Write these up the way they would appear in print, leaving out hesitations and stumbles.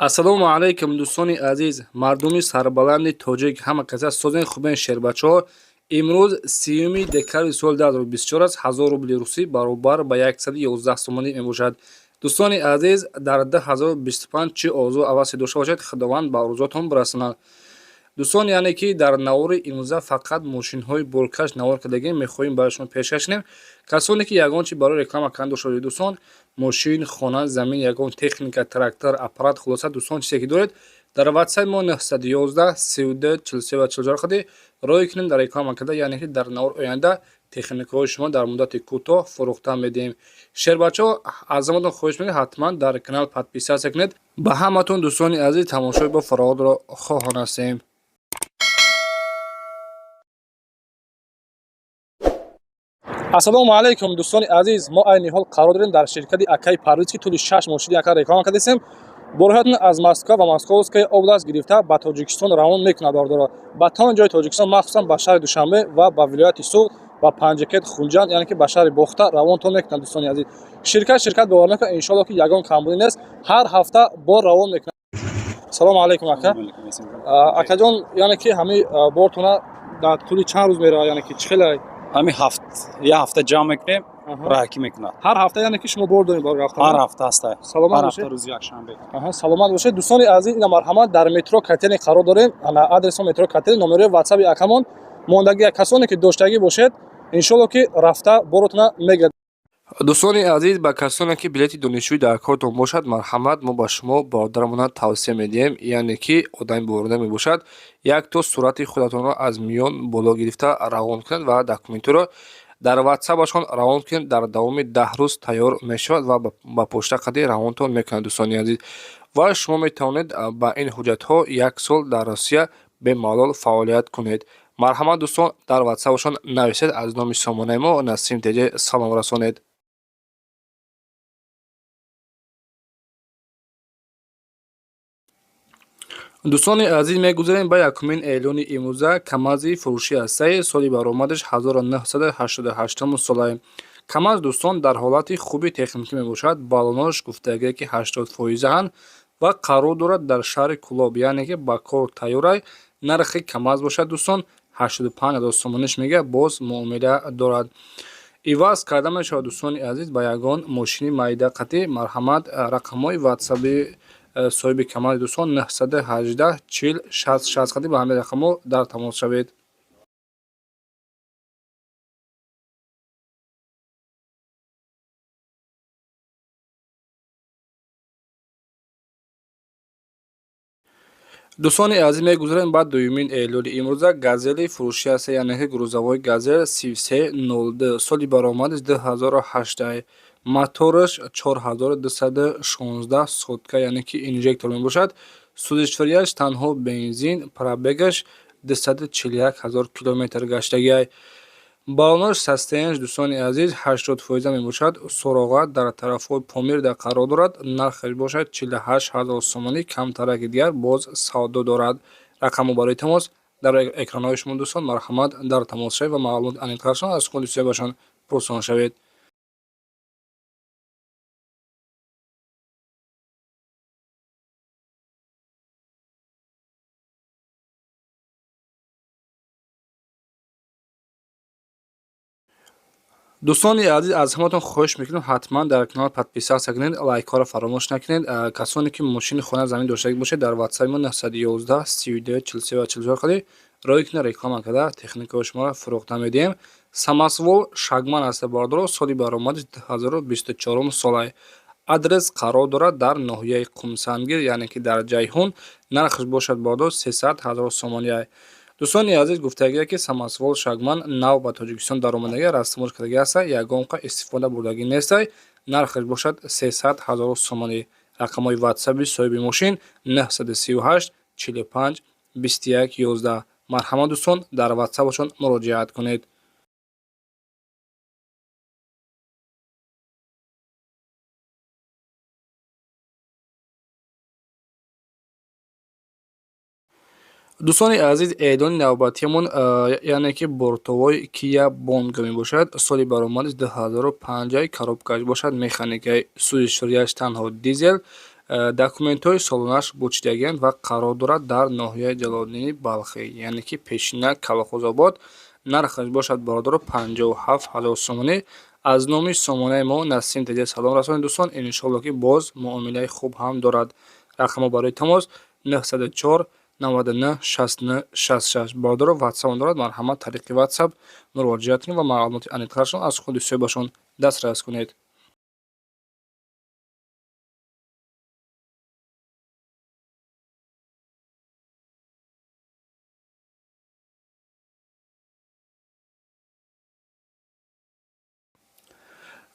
Ассалому алайкум, дӯстони азиз, мардуми сарбаланди тоҷик, ҳама каса созен, хубен, шербачаҳо. Имрӯз 30 декабри соли 2024 аст. 1000 рубли русӣ баробар ба 111 сомонӣ мебошад. Дӯстони азиз, дар 2025 чӣ орзу ҳавасе дошта бошед, Худованд ба орзуатон бирасонад. Дӯстон, яъне ки дар навори имрӯза фақат мошинҳои боркаш навор кардагем, мехоҳем барои шумо пешкаш кунем. Касоне ки ягон чи барои реклама кардан дошта бошед, дӯстон, мошин, хона, замин, ягон техника, трактор, аппарат, хулоса, дӯстон, чизе ки доред, дар ватсапи мо 911 32 43 ва 44 қади рой кунем, дар реклама карда, яъне ки дар навор оянда техникаҳои шумо дар муддати кӯтоҳ фурӯхта медиҳем. Шербачаҳо, аз ҳаматон хоҳиш мекунем, ҳатман дар канал подписаться кунед. Ба ҳаматон, дӯстони азиз, тамошои бо фароғатро хоҳон ҳастем. Ассалому алайкум, дӯстони азиз. Мо айни ҳол қарор дорем дар ширкати акаи Парвиз, ки тӯли 6 мошини ака реклама кардастем. Борҳоятон аз Москва ва Московская область гирифта ба Тоҷикистон равон мекунад, бардоро, ба тамоми ҷои Тоҷикистон, махсусан ба шаҳри Душанбе ва ба вилояти Суғд, ба Панҷакент, Хунҷанд, яъне ки ба шаҳри Бохта равонтон мекунад. Дӯстони азиз, ширкат бовар накунад, иншоалло, ки ягон камбудӣ нест, ҳар ҳафта бор равон мекунад. Салому алайкум, ака. Акаҷон, яъне ки ҳамаи бортона дар тӯли чанд рӯз меравад, яъне ки чӣ хеле? Ҳамин ҳафт, як ҳафта ҷамъ мекунем, раҳакӣ мекунад. Ҳар ҳафта, яъне ки шумо бор доред барои рафтан? Ҳар ҳафта ҳаста. Саломат ҳар бошед. ҳафта рӯзи якшанбе. Аҳа, саломат бошед. Дӯстони азиз, ина марҳамат, дар метро Котельный қарор дорем. Ана адреси метро Котельный, номерои ватсаби акамон мондагӣ. Касоне ки доштагӣ бошед, иншолло, ки рафта боротона мегирад. Дӯстони азиз, ба касоне ки билети донишҷӯӣ дар кортон бошад, марҳамат, мо ба шумо бародарамона тавсия медиҳем, яъне ки одами боварда мебошад, якто сурати худатонро аз миён боло гирифта равон кунед ва документҳоро дар ватсапашон равон кунед. Дар давоми 10 рӯз тайёр мешавад ва ба почта қади равонтон мекунад, дӯстони азиз. Ва шумо метавонед ба ин ҳуҷҷатҳо як сол дар Россия бемалол фаъолият кунед. Марҳамат, дӯстон, дар ватсапашон нависед, аз номи сомонаи мо Насим Теҷе салом расонед. Дӯстони азиз, мегузарем ба якумин эълони имрӯза. Камази фурӯшӣ ҳастаи, соли баромадаш 1988 солае. Камаз, дӯстон, дар ҳолати хуби техникӣ мебошад. Баллонош гуфтагие, ки 80 фоизаанд ва қарор дорад дар шаҳри Кӯлоб, яъне ки ба кор тайёрай. Нархи Камаз бошад, дӯстон, 85 ҳазор сомониш мега, боз муомила дорад, иваз карда мешавад, дӯстони азиз, ба ягон мошини майда қатӣ. Марҳамат, рақамҳои ватсаби соҳиби Камази, дӯстон, 918 40 60 60 қатӣ ба ҳамин рақамҳо дар тамос шавед. Дӯстони азиз, мегузарем ба дуюмин эълони имрӯза. Газели фурӯшӣ аст, яъне ки грузовой Газель 3302, соли баромадаш 2008, мотораш 4216 сотка, яъне ки инжектор мебошад, сӯзишворияш танҳо бензин, пробегаш 241 ҳазор километр гаштагиай. Баллонош состоянияш, дӯстони азиз, 80 фоиза мебошад. Суроға дар тарафҳои Помирда қарор дорад. Нархаш бошад 48 ҳазор сомонӣ, камтараки дигар боз савдо дорад. Рақамҳо барои тамос дар экранҳои шумо, дӯстон, марҳамат, дар тамос шавед ва маълумоти аниқтарашон аз худи соҳибашон пурсон шавед. Дӯстони азиз, аз ҳаматон хоҳиш мекунем, ҳатман дар канал подписаться кунед, лайкҳоро фаромӯш накунед. Касоне ки мошини хона, замин доштагӣ бошед, дар ватсапи мо 911 32 43 ва 44 қади рой кунед, реклама карда техникаҳои шуморо фурӯхта медиҳем. Самосвал Шагман аст, бардоро, соли баромадаш 2024 солай. Адрес қарор дорад дар ноҳияи Қумсангир, яъне ки дар Ҷайҳун. Нархаш бошад, бардор, 300 ҳазор сомония. Дӯстони азиз, гуфтагие, ки самосвал Шагман нав ба Тоҷикистон даромадагӣ, растамоҷ кардагӣ аста, ягон қа истифода бурдагӣ нестай. Нархаш бошад 300 ҳазор сомонӣ. Рақамҳои ватсаби соҳиби мошин 938 45 21 11. Марҳамат, дӯстон, дар ватсапашон муроҷиат кунед. Дӯстони азиз, эълони навбатиамон, яъне ки бортовой Кия Бонго мебошад. Соли баромадаш 2005, коробкаш бошад механикаи, сӯзишворияш танҳо дизел. Документҳои солонааш бучидагианд ва қарор дорад дар ноҳияи Ҷалолиддини Балхӣ, яъне ки пешина Калхозобод. Нархаш бошад, бародаро, 57 ҳазор сомонӣ. Аз номи сомонаи мо Насим ТД салом расонед, дӯстон. Иншоалло, ки боз муомилаи хуб ҳам дорад. Рақамҳо барои тамос 904 99 69 66. Бародаро, ватсап дорад, марҳамат, тариқи ватсап муроҷиат кунед ва маълумоти аниқтарашон аз худи соҳибашон дастрас кунед.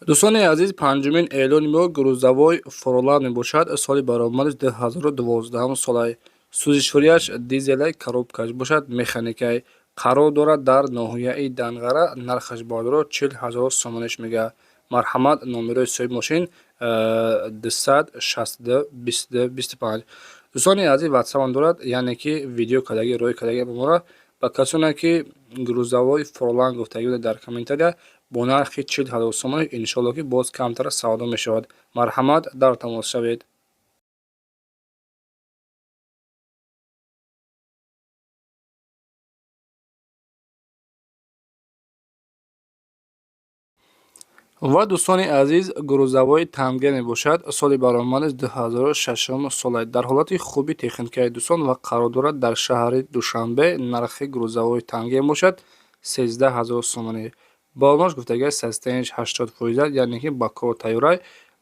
Дӯстони азиз, панҷумин эълони мо грузовой Фороланд мебошад. Соли баромадаш 2012 солай. Сӯзишвориаш дизелай, коробкаш бошад механикай. Қарор дорад дар ноҳияи Данғара. Нархаш, бародаро, 40 ҳазор сомониш мега. Марҳамат, номерои соҳиби мошин 262 22 25. Дӯстони азиз, ватсапам дорад, яъне ки видео кадаги рӯй кадаги ба ба касоне ки грузовой Фороланд гуфтагӣ буда дар комментария, бо нархи 40 ҳазор сомонӣ иншоалло, ки боз камтар савдо мешавад. Марҳамат, дар тамос шавед. Ва дӯстони азиз, грузовой Танге мебошад. Соли баромадаш 2006 сола. Дар ҳолати хуби техникаи, дӯстон, ва қарор дорад дар шаҳри Душанбе. Нархи грузовой Танге мебошад 13 ҳазор сомонӣ. Баллонаш гуфтагиаш состояниеш 80%, яъне ки ба кор тайёрай.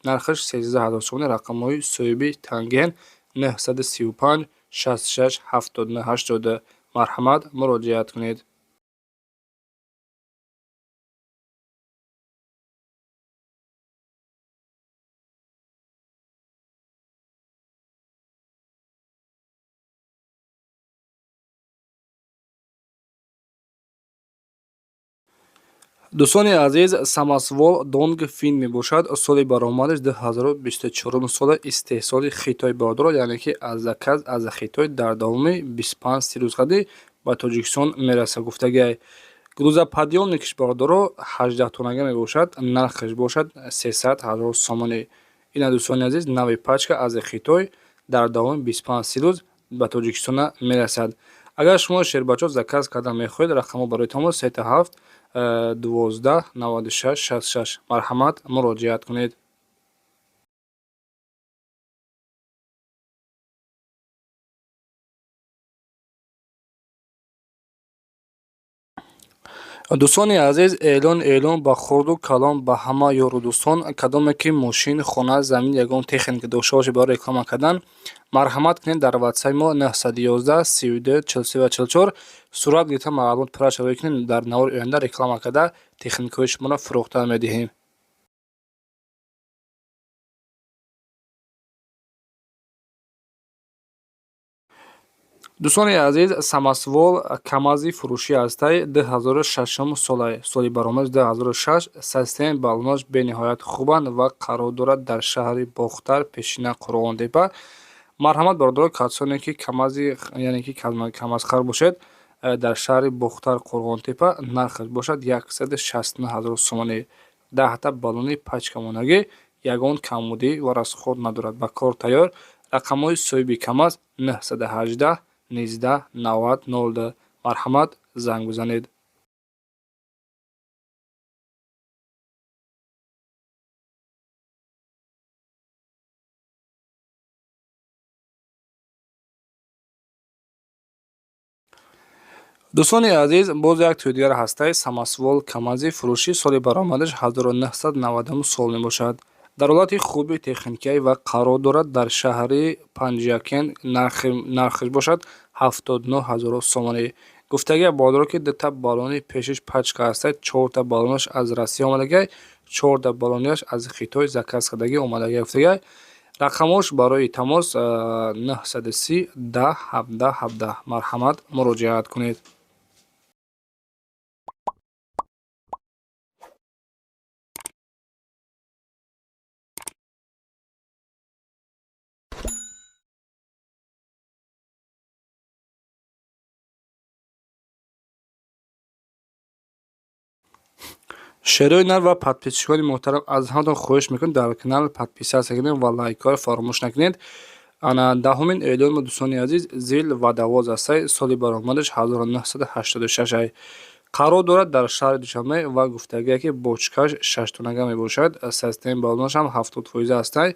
Нархаш 13 ҳазор сомонӣ. Рақамҳои соҳиби Танген 935 66 79 80. Марҳамат, муроҷиат кунед. Дӯстони азиз, самосвал Донгфин мебошад. Соли баромадаш 2024 сола, истеҳсоли Хитой, бародаро, яъне ки аз заказ аз Хитой дар давоми 25-30 рӯз қадӣ ба Тоҷикистон мерасад, гуфтагиай. Грузоподъёмникаш, бародаро, 18 тоннага мебошад. Нархаш бошад 300 ҳазор сомонӣ. Ина, дӯстони азиз, нави пачка аз Хитой дар давоми 25-30 рӯз ба Тоҷикистона мерасад. Агар шумо, шербачо, заказ карда мехоҳед, рақамҳо барои тамос 37 12 96 66. Марҳамат, муроҷиат кунед. Дӯстони азиз, эълон, эълон ба хурду калон, ба ҳама ёру дӯстон. Кадоме ки мошин, хона, замин, ягон техника дошта бошед барои реклама кардан, марҳамат кунед, дар ватсапи мо 911 32 43 ва 44 сурат гирифта, маълумот пурра шавӣ кунед. Дар навори оянда реклама карда, техникаҳои шуморо фурӯхта медиҳем. Дӯстони азиз, самосвал Камази фурӯшӣ ҳастай, 2006 солай. Соли баромадаш 2006. Состояни баллонаш бениҳоят хубанд ва қарор дорад дар шаҳри Бохтар, пешина Қурғонтепа. Марҳамат, бародаро, касоне ки Камази, яъне ки камазхар бошед, дар шаҳри Бохтар, Қурғонтепа. Нархаш бошад 169 ҳазор сомонӣ. 10та баллони пачкамонагӣ, ягон камбудӣ ва расход надорад, ба кор тайёр. Рақамҳои соҳиби Камаз 918 19 90 02. Марҳамат, занг бизанед. Дӯстони азиз, боз як тӯи дигар ҳастай. Самосвал Камази фурӯшӣ, соли баромадаш 1990 сол мебошад. Дар ҳолати хуби техникаӣ ва қарор дорад дар шаҳри Панҷакент. Нархаш бошад 79 ҳазор сомонӣ. Гуфтагия, бародаро, ки дута баллони пешиш пачка ҳастад, чорта баллонаш аз Россия омадагиай, чорта баллониаш аз Хитой заказ кардагӣ омадагиай, гуфтагиай. Рақамҳош барои тамос 930 10 17 17. Марҳамат, муроҷиат кунед. Шерои нар ва подписчикони муҳтарам, аз ҳаматон хоҳиш мекунем, дар канал подписаться кунед ва лайкҳоро фаромӯш накунед. Ана даҳумин эълон, дӯстони азиз, ЗИЛ водовоз ҳастай, соли баромадаш 1986, қарор дорад дар шаҳри Душанбе ва гуфтагие, ки бочкаш шаштонага мебошад, состояние баллонашам 70% ҳастай,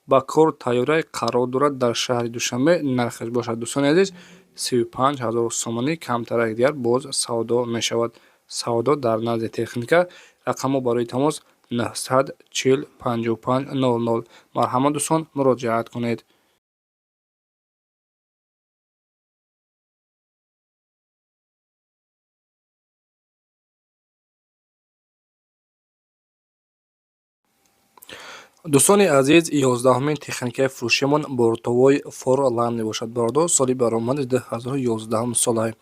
ба кор тайёрай, қарор дорад дар шаҳри Душанбе. Нархаш бошад, дӯстони азиз, 35 000 сомонӣ, камтарак дигар боз савдо мешавад. Савдо дар назди техника. Рақамҳо барои тамос 900 40 55 00. Марҳамат, дӯстон, муроҷиат кунед. Дӯстони азиз, 11-умин техникаи фурӯшиамон бортовой Форланд мебошад. Бордо, соли баромади 2011 солай,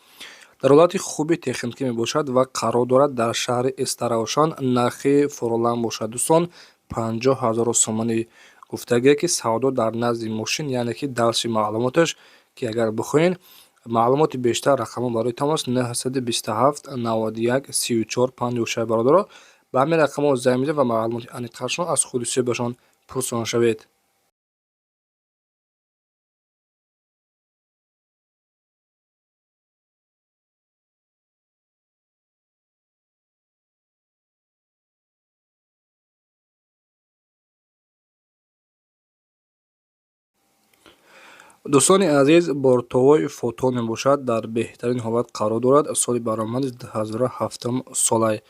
дар ҳолати хуби техникӣ мебошад ва қарор дорад дар шаҳри Истаравшан. Нархи Форланд бошад, дӯстон, 50 000 сомонӣ. Гуфтагие, ки савдо дар назди мошин, яъне ки дальше маълумоташ, ки агар бихоҳед маълумоти бештар, рақамҳо барои тамос 927 91 34 56. Бародаро, ба ҳамин рақамҳо занг мезанед ва маълумоти аниқтаршон аз худи соҳибашон пурсон шавед. Дӯстони азиз, бортовой Фотон мебошад, дар беҳтарин ҳолат қарор дорад, соли баромади 2007 солай,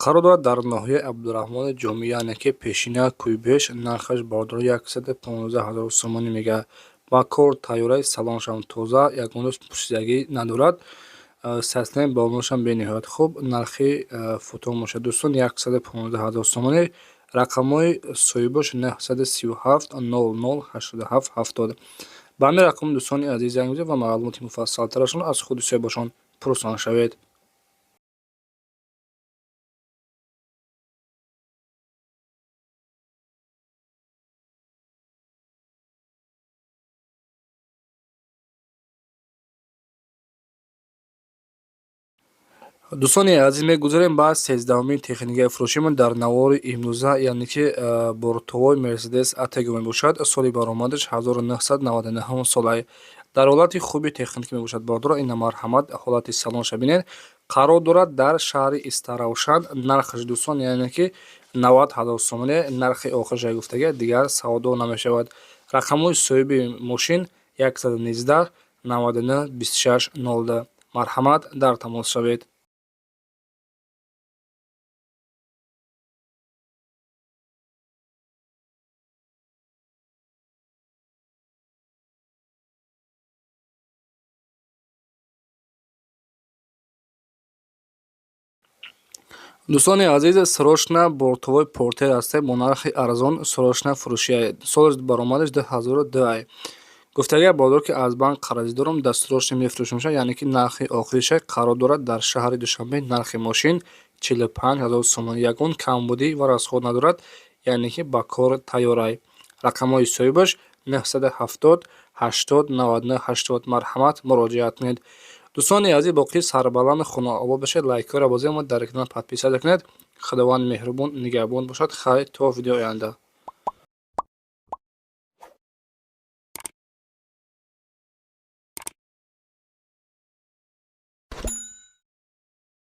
қарор дорад дар ноҳияи Абдураҳмони Ҷомӣ, яъне ки пешина Кӯйбеш. Нархаш, бародаро, 115 000 сомонӣ мега. Ба кор тайёраи, салоншам тоза, ягон пӯшидагӣ надорад, состояние баллонашам бениҳоят хуб. Нархи Фотон бошад, дӯстон, 115 000 сомонӣ. Рақамҳои соҳибош 937 00 87 70. Ба ҳамин рақам, дӯстони азиз, занг бизанед ва маълумоти муфассалтарашон аз худи соҳибашон пурсон шавед. Дӯстони азиз, мегузарем ба 13-умин техникаи фурӯшимон дар навори имрӯза, яъне ки бортовой Мерседес Атего мебошад. Соли баромадаш 1999 солай, дар ҳолати хуби техникӣ мебошад. Бародаро, ина марҳамат, ҳолати салонша бинед. Қарор дорад дар шаҳри Истаравшан. Нархаш, дӯстон, яъне ки 90 000 сомонӣ, нархи охирша гуфтага, дигар савдо намешавад. Рақамҳои соҳиби мошин 119 99 26 02. Марҳамат, дар тамос шавед. Дӯстони азиз, срочно бортовой Портер ҳастем, бо нархи арзон срочно фурӯшия. Соли баромадаш 2002 ай. Гуфтагия бародаро, ки аз банк қарзӣ дорам, дастсрочно мефурӯшам, яъне ки нархи охириша. Қарор дорад дар шаҳри Душанбе. Нархи мошин 45 000 сомонӣ, ягон камбудӣ ва расход надорад, яъне ки ба кор тайёрай. Рақамҳои соҳибаш 970 80 99 80. Марҳамат, муроҷиат кунед. Дӯстони азиз, боқӣ сарбаланду хонаобод бошед. Лайкҳоро бозед, дар канал подписаться кунед. Худованди меҳрубон нигаҳбон бошад. Хайр, то видеои оянда.